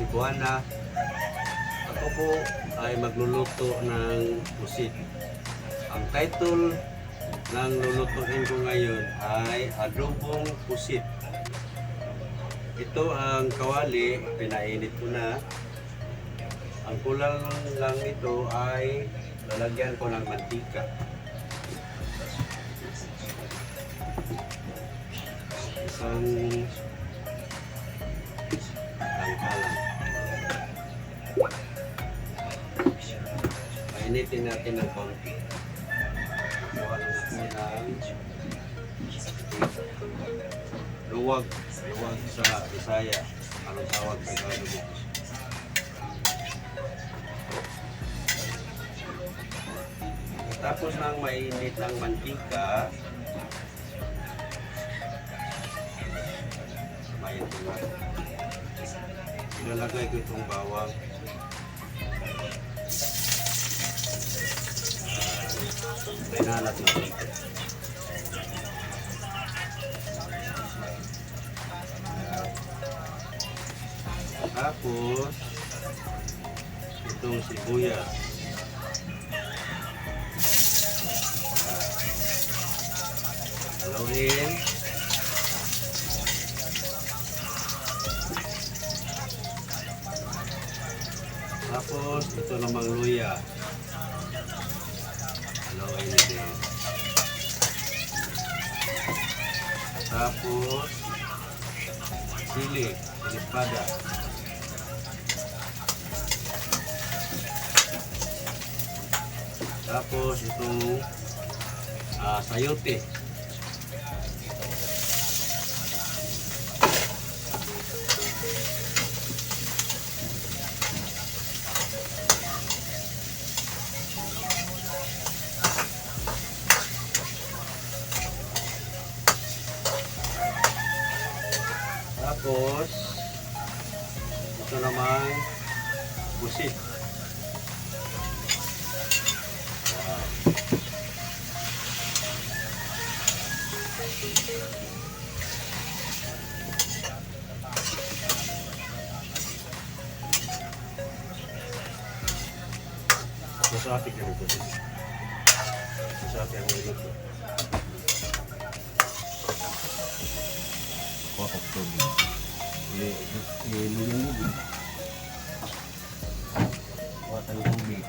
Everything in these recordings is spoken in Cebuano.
Cebuana. Ako po ay magluluto ng pusit. Ang title ng lulutuin ko ngayon ay adobong pusit. Ito ang kawali, pinainit ko na. Ang kulang lang ito ay lalagyan ko ng mantika. Isang tangkalan. Painitin natin ng konti. Kuha lang ako ng luwag. Luwag sa Bisaya. Anong tawag sa Tagalog dito? Tapos nang mainit ng mantika, may ito na. Ilalagay ko itong bawang. May nalat na konti. Tapos, itong sibuyas. Haluin. Tapos, ito namang luya. Haluin na din. Tapos, sili, espada. Tapos, itong sayote. Tapos, ito naman, pusit. Masarap yung pusit. Masarap yung luto. Kuha ko tubig. Eh, eh, lulungog. Kuha tayong tubig.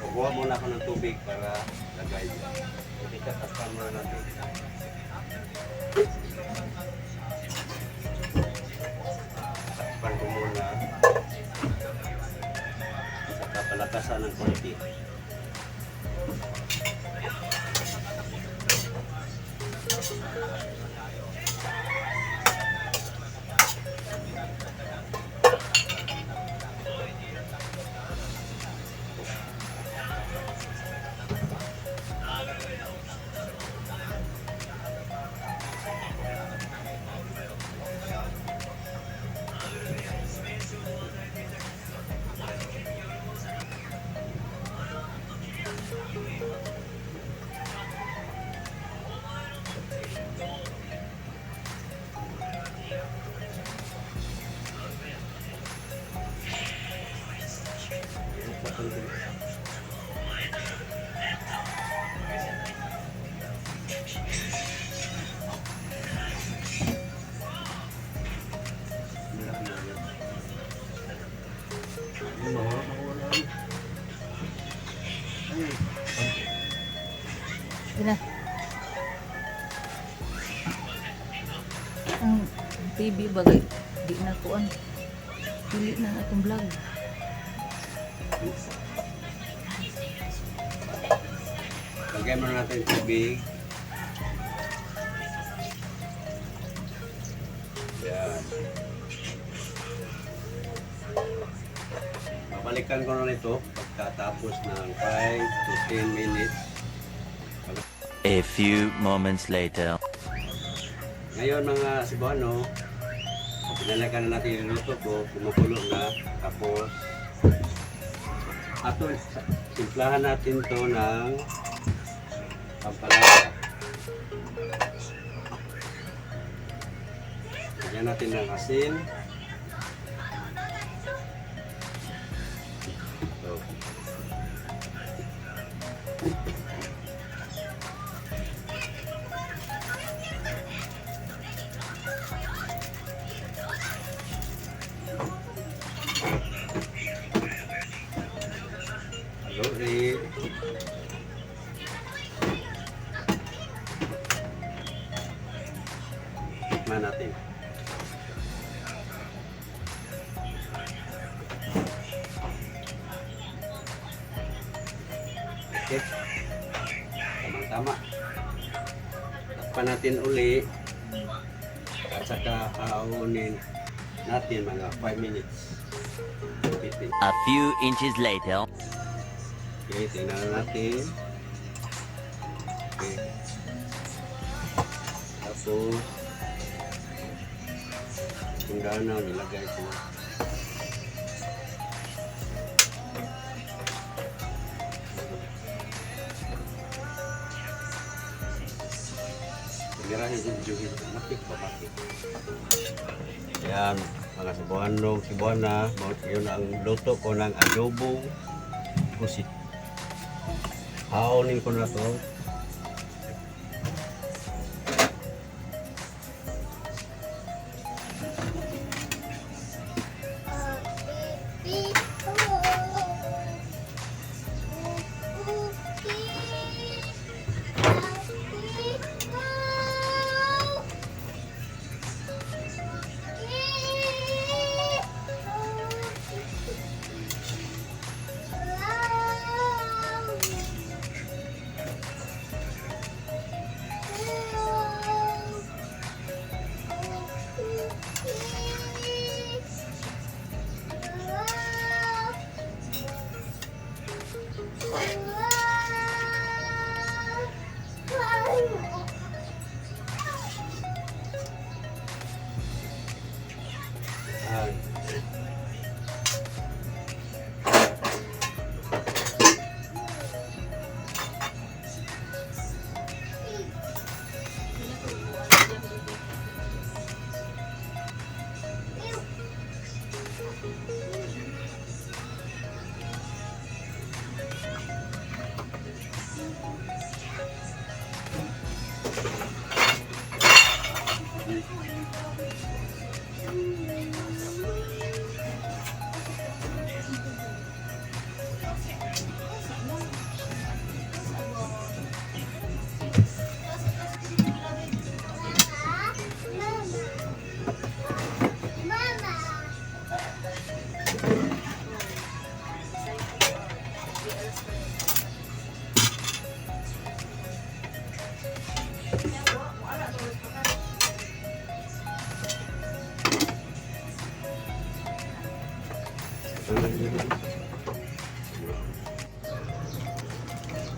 Kukuha muna ako ng tubig para lagay. Hindi ka takpan muna natin. Takpan ko muna. Saka palakasan ng konti. Sige na. Ang TV bagay, di na kuan. Dili na atong vlog. Lagyan muna natin yung tubig. Yan. Babalikan ko na ito pagkatapos ng 5 to 10 minutes. A few moments later. Ngayon, mga Cebuano, pinalagyan na natin yung luto ko, kumukulo na. Tapos, ato, simplahan natin to ng pampalasa. Lagyan natin ng asin. So. Haluin. Tikman natin. Okay. Tamang-tama. Takpan natin uli. At saka haunin natin mga 5 minutes. 15. A few inches later. Okay, tingnan natin. Okay. Tapos, itong ganaw, nilagay ko. Tirahin yung juhin. Matik pa, matik. Yan, mga Cebuano, Cebuana, yun ang luto ko ng adobong pusit. Haonin ko na to. Ay.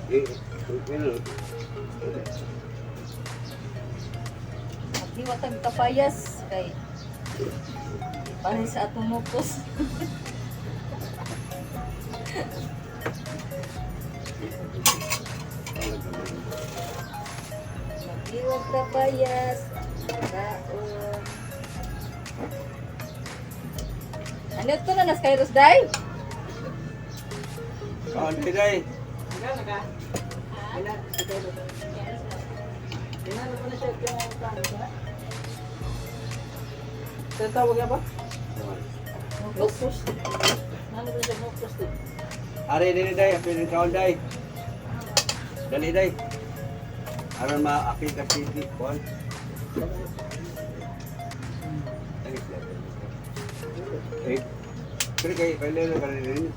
Eh, eh, Maghiwatag kapayas kay para sa atong mukos. Maghiwag kapayas. Kaon. Ano to na nas kay Rosday? Kaon, day. Tawag ba? Mukos. Ano ba siya mukos din? Ari dili day, apil kaon day. Dali day. Aron maapil ka TV kon. Eh, pero kay kay lelo ka rin.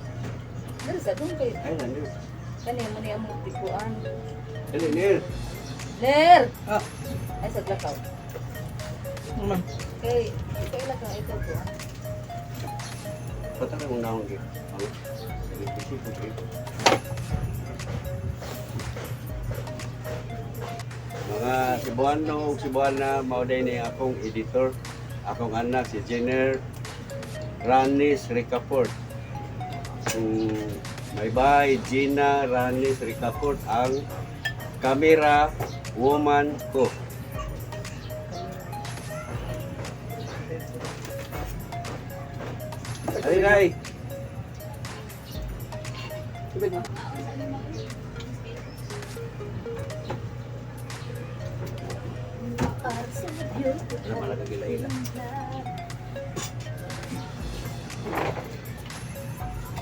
Dali sa dun kay Ay nandun. kani mo ni among tikuan. Dali nil. Ner. Ah, Ay sa lakaw. Man. Kay ikaw ka ito ko. patay mong naong gi. Ang isip ko gi. Mga Cebuano ug Cebuana, mao day ni akong editor, akong anak si Jenner Ranis Ricaport. Kung may bay Gina Ranis Ricaport ang kamera. Woman ko. Ay, ay. Tubig na. Ano malaga gila-ila.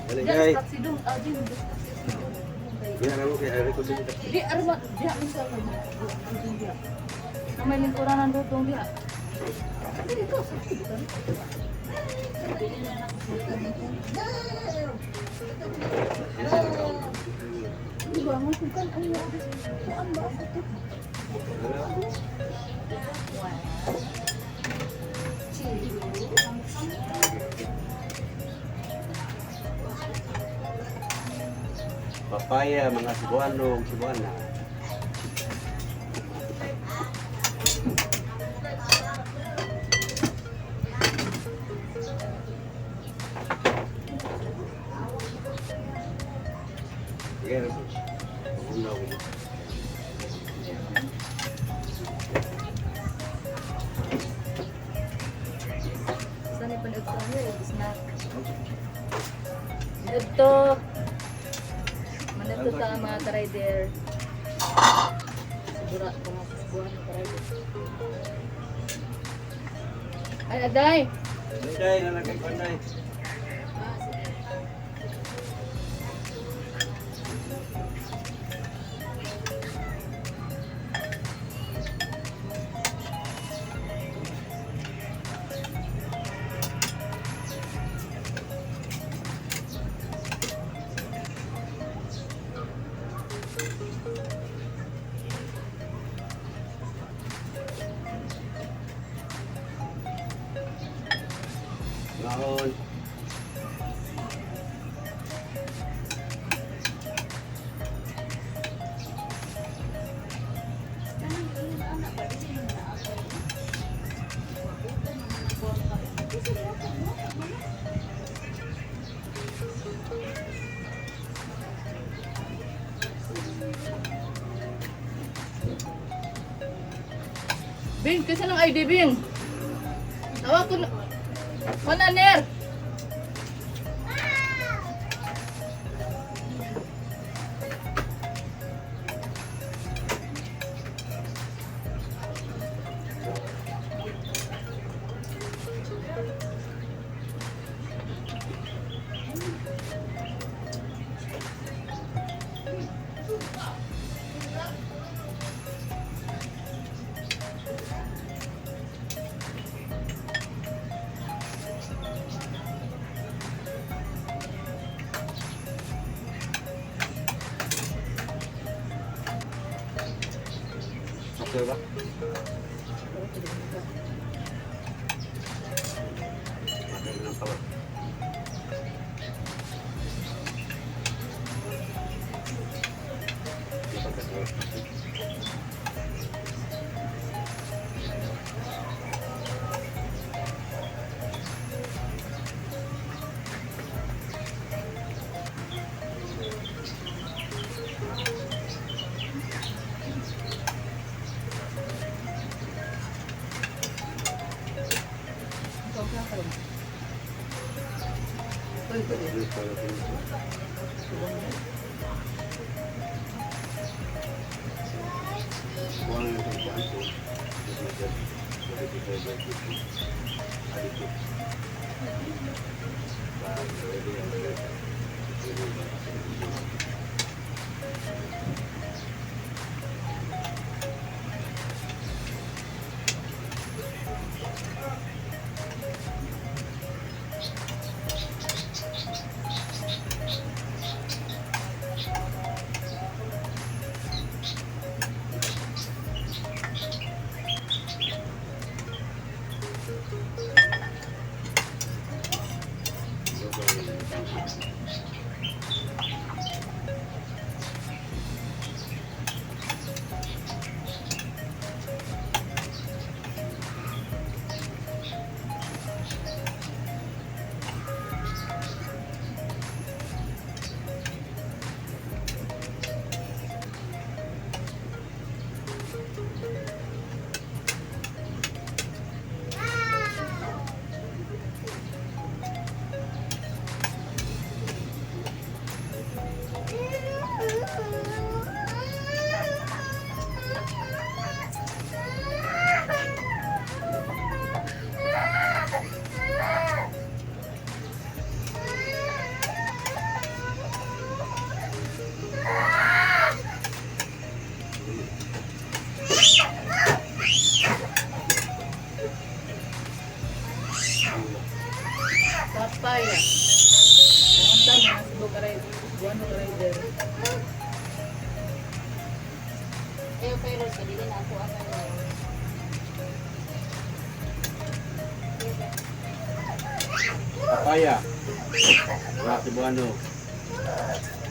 Dali, Diyan, ay. taxi dong. Ah, di, taxi dong. Yan mo kay ari ko dito. Di, arwa, diya, unsa man. Diya. Na may lingkuran ang dutong diya. Dito, sa dito. Di ba, mo kan ano kuan ba ako to? Papaya, mga Cebuano, ug Cebuana. Sige, Rose. Pag-unaw ko. Sa ni panood ko niya, snack. Ito. Manadto ta mga ka-rider. Sigura ko mga kasbuhan ng ka-rider. Ay, aday! Day, nanakay ko, day. Ngaon. Bing, kasi ng ID, Bing. Tawag ko na. Wala, Ner! Okay ba? Okay lang pala. Papaya. Mga Cebuano.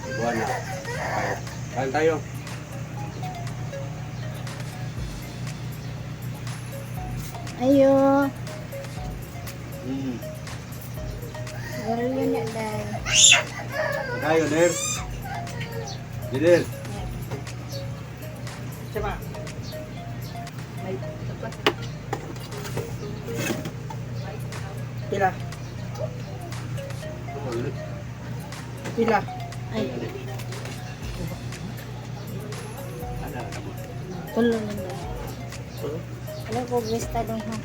Cebuana. Papaya. Kain tayo. Ayo. Garo yun na dai. Tayo, Ner. Ner. Siya May tapat. Pila. Pila. Ay, Ano, ano mo? Tulo lang dai. Ano ko bista dong ha?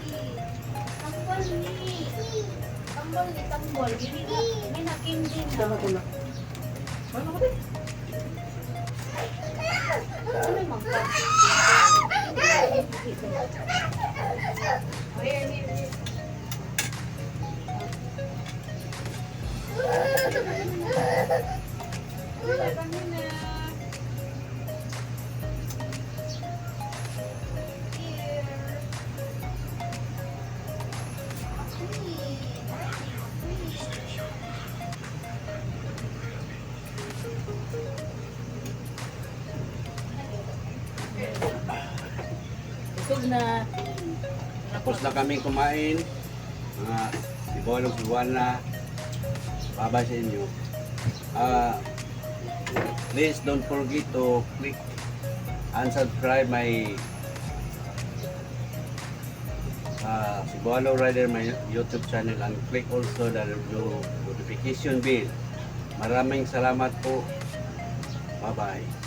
Tambol ni. Tambol ni tambol. Dili na. May nakindi na. Tama ko lang. Ano ko din? Ano yung mangka? Here, here, here. Wala na. Here. Busog na. Tapos na kami kumain. Mga Cebuano, Cebuana. Bye-bye sa inyo. Ah, please don't forget to click and subscribe my Cebuano Rider, my YouTube channel, and click also the notification bell. Maraming salamat po. Bye-bye.